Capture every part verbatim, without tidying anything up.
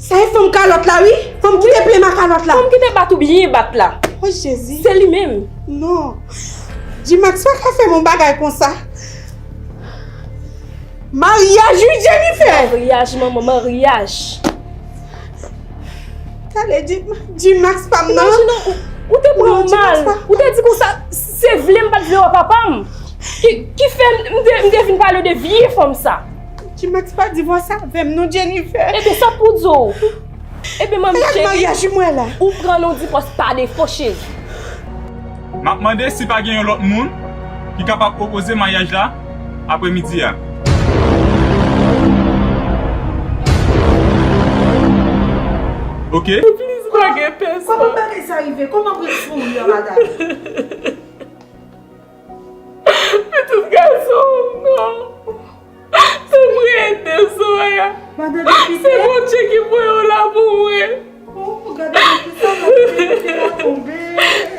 Sa e fanm kalòt la, wi. Fanm ki te plen ma kalòt la. Fanm ki te bat ou byen bat la. O Jezi. Se li menm. Non. G-Max pa ka fè m yon bagay konsa. Maryaj, wi, Jennifer! Maryaj, manman, maryaj. Tande, G-, G-Max pa m nan. Imajine w, ou te pran l mal. Ou te di konsa, se vle m pa t vle wè papa m. Ki, ki fè m, m te, m te vin pale w de vye fanm sa. G-Max pa di vwa sa avè m non, Jennifer. Ebyen, sa pou di w? Ebyen, manmi cheri, maryaj mwen la. Ou pran non dipòs pa defo, cheri. M ap mande si pa gen yon lòt moun ki kapab opoze maryaj la aprèmidi a. Oke. Plis pa gen pèsonn. Kòman bagay sa rive? Kòman pou mouri an, madanm? Pitit gason, non. Tanpri, ede Soraya. Se Bondye ki voye w la pou mwen.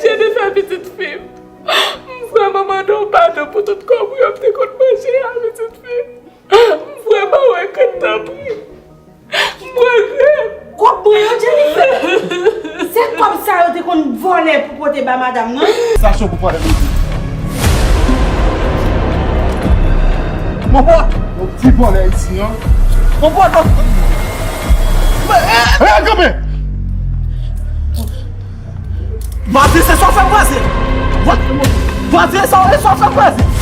Jennifer, pitit fi m. M vrèman mande w padon pou tout kòb ou yo m te konn manje a, pitit fi m. M vrèman regrèt, tanpri. M regrèt. Kòb mwen yo, Jennifer. Se kòb sa yo te konn vòlè pou pote ba madanm nan. Sa cho pou pale midi. Mon pòt, yon ti vòlè isi, non? Mon pòt, non. Hey, kanpe! Vwazen, se sa w fè vwazen. Vwazen, se sa w fè vwazen.